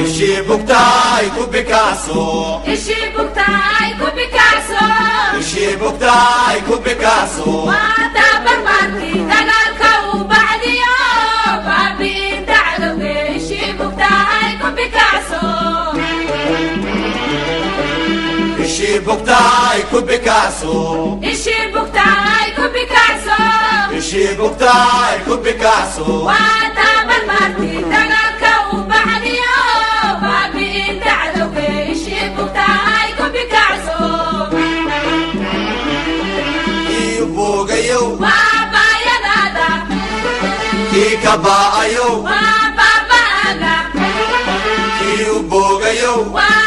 Ishii bugtaay ku bikacso. Ishii bugtaay ku bikacso. Ishii bugtaay ku bikacso. Waata barbaarkii dagaalka u bacdiyo baabi'inta cadowge. Ishii bugtaay ku bikacso. Ishii bugtaay ku bikacso. Ishii bugtaay ku bikacso. Ishii bugtaay ku bikacso. Waata barbaarkii dagaalka u bacdiyo baabi'inta cadowge. Ishii bugtaay ku bikacso. Kii boogayow. Waa baayadaada. Kii ka baa'ayow. Waa baaba'aga. Kii u boogayow. Waa